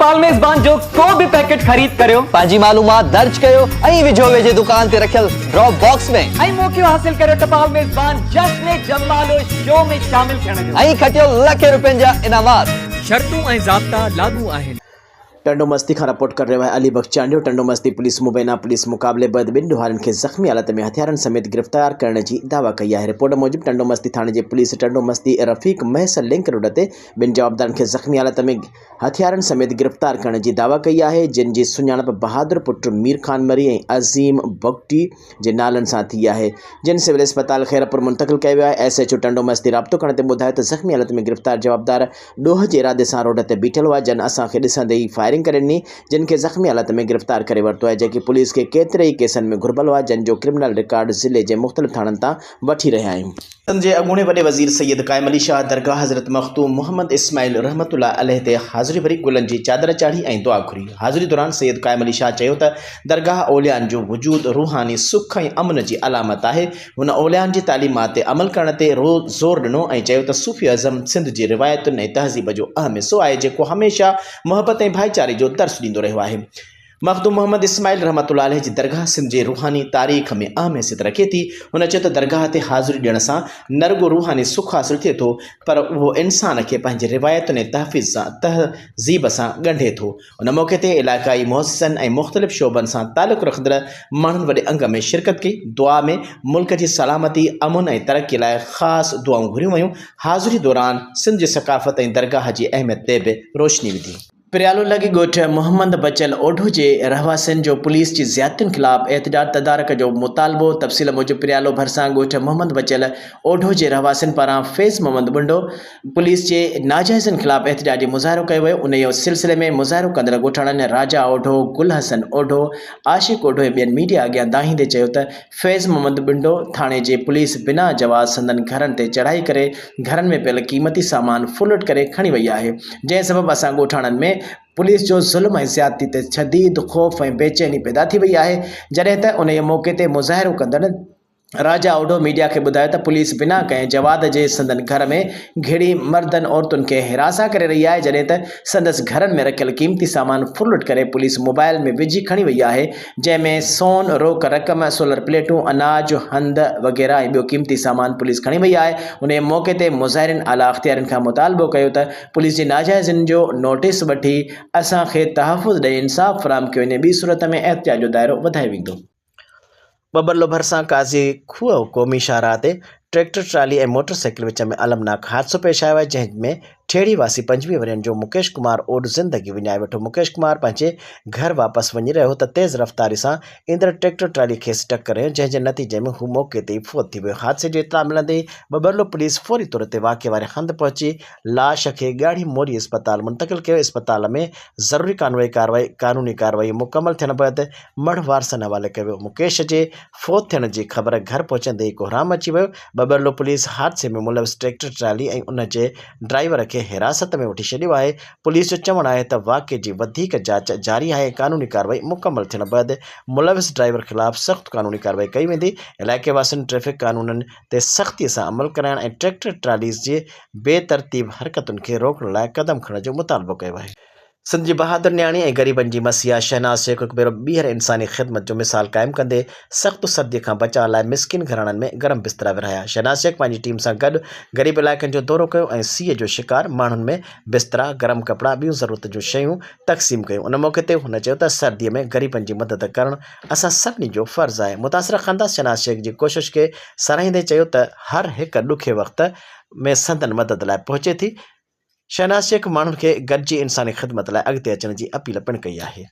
ٽپال ميزبان جو ڪو به پيڪيٽ خريد ڪريو. پنهنجي معلومات درج ڪيو ۽ وجهو ويجهي دڪان تي رکيل ڊراپ باڪس ۾. ۽ موقعو حاصل ڪريو ٽپال ميزبان جشن جمالو شو ۾ شامل ٿيڻ جو. ۽ کٽيو لکين روپين جا انعامات. شرطون ۽ ضابطا لاڳو آهن. ٽنڊو مستي کان رپورٽ ڪري رهيو آهي علي بخش چانڊيو، ٽنڊو مستي پوليس مبينا پوليس مقابلي بعد ٻن ڏوهارين کي زخمي حالت ۾ هٿيارن سميت گرفتار ڪرڻ جي دعويٰ ڪئي آهي رپورٽ موجب ٽنڊو مستي ٿاڻي جي police Tando Masti Rafiq Mahesar link road تي ٻن جوابدارن کي زخمي حالت ۾ هٿيارن سميت گرفتار ڪرڻ جي دعويٰ ڪئي آهي جن جي سڃاڻپ بهادر پٽ مير خان مري ۽ عظيم بگٽي جي نالن سان ٿي آهي جن سول اسپتال خيرپور منتقل ڪيو ويو آهي S H O Tando Masti رابطو ڪرڻ تي ٻڌايو ته زخمي حالت ۾ گرفتار جوابدار ڏوهه جي ارادي سان روڊ تي بيٺل هئا جن اسان کي ڏسندي ئي فائرنگ ڪري ڏني جن کي زخمي حالت ۾ گرفتار ڪري ورتو آهي جيڪي پوليس کي ڪيتري ئي ڪيسن ۾ گهربل هئا جن جو ڪرمنل رڪارڊ ضلعي جي مختلف ٿاڻن تان وٺي رهيا آهيون. سنڌ جي اڳوڻي وڏي وزير سيد قائم علي شاهه درگاهه حضرت مخدوم محمد اسماعيل رحمة الله عليه تي حاضري ڀري گلن جي چادر چاڙهي ۽ دعا گهري. حاضري دوران سيد قائم علي شاهه چيو ته درگاهه اوليائن جو وجود روحاني سک ۽ امن جي علامت آهي. هن اوليائن جي تعليمات تي عمل ڪرڻ تي زور ڏنو ۽ چيو ته صوفي ازم سنڌ جي روايتن ۽ تهذيب جو اهم حصو آهي جيڪو هميشه محبت ۽ ڀائيچاري جو درس ڏيندو رهيو آهي. مخدوم محمد اسماعيل رحمة الله عليه جي درگاهه سنڌ جي روحاني تاريخ ۾ اهم حيثيت رکي ٿي. هن چيو ته درگاهه تي حاضري ڏيڻ سان نه رڳو روحاني سک حاصل ٿئي ٿو پر اهو انسان کي پنهنجي روايتن ۽ تحفظ سان تهذيب سان ڳنڍي ٿو. ان موقعي تي علائقائي مؤسسن ۽ مختلف شعبن سان تعلق رکندڙ ماڻهن وڏي انگ ۾ شرڪت ڪئي. دعا ۾ ملڪ جي سلامتي، امن ۽ ترقي لاء خاص دعائون گهريون ويون. حاضري دوران سنڌ جي ثقافت ۽ درگاهه جي اهميت تي به روشني وڌي. پريالو لڳ ڳوٺ محمد بچل اوڍو جي رهواسين جو پوليس جي زيادتين خلاف احتجاج تدارڪ جو مطالبو، تفصيل موجب پريالو ڀرسان ڳوٺ محمد بچل اوڍو جي رهواسين پاران فيض محمد ٻنڊو پوليس جي ناجائزين خلاف احتجاجي مظاهرو ڪيو ويو انهي سلسلي ۾ مظاهرو ڪندڙ ڳوٺاڻن راجا اوڍو، گل حسن اوڍو، عاشق اوڍو ۽ ٻين ميڊيا اڳيان دانهيندي چيو ته فيض محمد ٻنڊو ٿاڻي جي پوليس بنا جواز سندن گهرن تي چڙهائي ڪري گهرن ۾ پيل قيمتي سامان ڦرلٽ ڪري کڻي وئي آهي جنهن سبب اسان ڳوٺاڻن ۾ پوليس جو ظلم ۽ زيادتي تي شديد خوف ۽ بيچيني پيدا ٿي وئي آهي جڏهن ته انهيء موقعي تي مظاهرو ڪندڙ راجا اوڍو ميڊيا کي ٻڌايو ته پوليس بنا ڪنهن جواد جي سندن گهر ۾ گهڙي مردن عورتن کي هراسان ڪري رهي آهي جڏهن ته سندس گهرن ۾ رکيل قيمتي سامان ڦرلٽ ڪري پوليس موبائل ۾ وجهي کڻي وئي آهي جنهن ۾ سون، روڪ رقم، سولر پليٽون، اناج، هنڌ وغيره ۽ ٻيو قيمتي سامان پوليس کڻي وئي آهي. انهيء موقعي تي مظاهرين اعليٰ اختيارين کان مطالبو ڪيو ته پوليس جي ناجائزين جو نوٽيس وٺي اسان کي تحفظ ڏئي انصاف فراهم ڪيو وڃي ٻي صورت ۾ احتجاج جو دائرو وڌايو ويندو. ٻٻرلو ڀرسان قاضي کوهه قومي شاهراهه تي ٽريڪٽر ٽرالي ۽ موٽر سائيڪل وچ ۾ المناڪ حادثو پيش آيو آهي جنهن ۾ ٺيڙهي واسي 25 ورهين جو مڪيش ڪمار اوڏ زندگي وڃائي ويٺو مڪيش ڪمار پنهنجي گهر واپس وڃي رهيو هو ته تيز رفتاري سان ايندڙ ٽريڪٽر ٽرالي کيس ٽڪر هنيو جنهن جي نتيجي ۾ هو موقعي تي ئي فوت ٿي ويو حادثي جو اطلاع ملندي ئي ٻٻرلو پوليس فوري طور تي واقعي واري هنڌ پهچي لاش کي ڳاڙهي موري اسپتال منتقل ڪيو اسپتال ۾ ضروري قانوني ڪارروائي قانوني ڪارروائي مڪمل ٿيڻ بعد مڙهه وارثن حوالي ڪيو ويو مڪيش جي فوت ٿيڻ جي خبر گهر پهچندي ئي ڪوهرام مچي ويو، ٻٻرلو پوليس حادثي ۾ ملوث ٽريڪٽر ٽرالي ۽ ان جي ڊرائيور کي حراست ۾ وٺي ڇڏيو آهي، پوليس جو چوڻ آهي ته واقعي جي وڌيڪ جاچ جاري آهي ۽ قانوني ڪارروائي مڪمل ٿيڻ بعد ملوث ڊرائيور خلاف سخت قانوني ڪارروائي ڪئي ويندي، علائقي واسين ٽريفڪ قانونن تي سختي سان عمل ڪرائڻ ۽ ٽريڪٽر ٽراليز جي بي ترتيب حرڪتن کي روڪڻ لاء قدم کڻڻ جو مطالبو ڪيو آهي. سنڌ جي بهادر نياڻي ۽ غريبن جي مسيحا شهناز شيخ هڪ ڀيرو ٻيهر انساني خدمت جو مثال قائم ڪندي سخت سردي کان بچاء لاء مسڪين گهراڻن ۾ گرم بسترا ورهايا. شهناز شيخ پنهنجي ٽيم سان گڏ غريب علائقن جو دورو ڪيو ۽ سيء جو شڪار ماڻهن ۾ بسترا، گرم ڪپڙا ٻيون ضرورت جون شيون تقسيم ڪيون. ان موقعي تي هن چيو ته سردي ۾ غريبن جي مدد ڪرڻ اسان سڀني جو فرض آهي. متاثره خاندان شهناز شيخ جي ڪوشش کي ساراهيندي چيو ته هر هڪ ڏکي وقت ۾ سندن مدد لاء پهچي ٿي. شهناز شيخ ماڻهن کي گڏجي انساني خدمت لاء اڳتي اچڻ جي اپيل پڻ ڪئي آهي.